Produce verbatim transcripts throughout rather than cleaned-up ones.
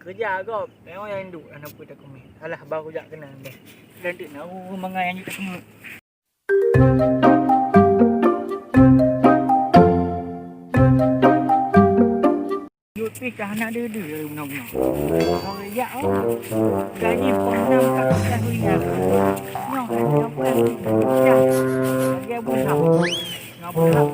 Keujak gob, tengok nyang duek hana peue takeumeh. Alah, bah kujak keunan deh. Dan teuk na, uh, mangat nyang jeuet takeumeh. Jeuet pih ka hana deuh-deuh lé bunoe-bunoe. Nyoe jak, oh. Gaji poh nam ka peucah hui nyan. Nyoe hai nyoe peucah. Lagèe bunoe. Nyoe bunoe.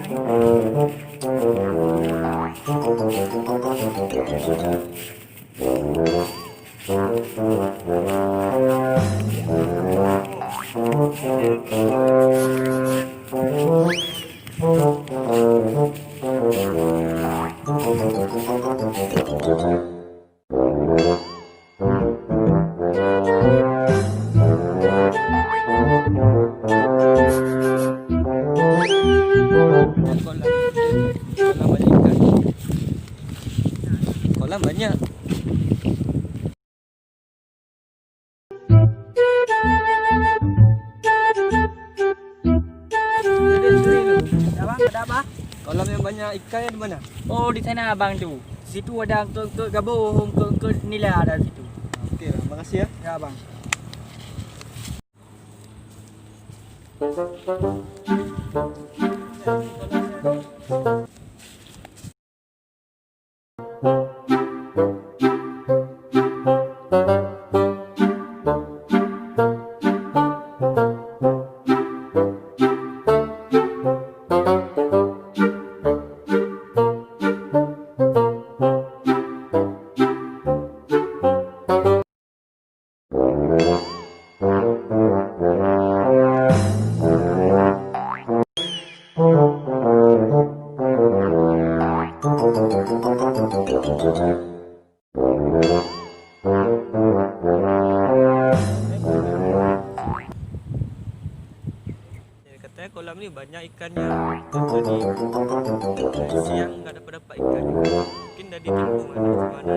Kolam banyak ikan. Kolam banyak. Abang, ada apa? Kolam yang banyak ikan di mana? Oh, di sana, abang, tu. Situ ada engkot-engkot gabong, engkot-engkot nila ada situ. Oke, makasih ya. Ya, abang. Katanya kolam ni banyak ikannya. Jadi, siang nggak dapat-dapat ikan. Mungkin dari timbun atau di mana.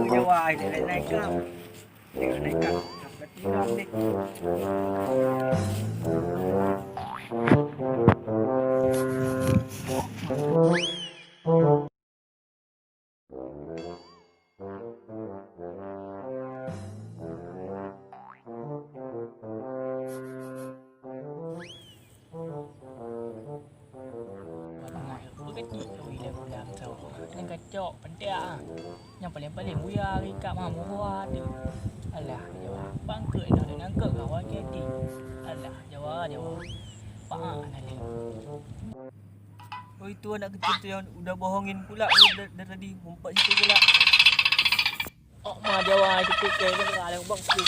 Jawa, naik-naik. Beukeutik lui lé budak tu. Nyan kacok, peuntéh ah. Nyang paleng-paleng buya ri kak ma muhua tu. Alah, jawah. Bangkeut inong nangkeuek kawan jadi. Alah, jawah, jawah. Paak na lé. Oi, tu anak kecil tu yang udah bohongin pula, oi, dari, dari tadi ngumpet situ pula. Ok ma jawah, itu pikir dia ada bak tu.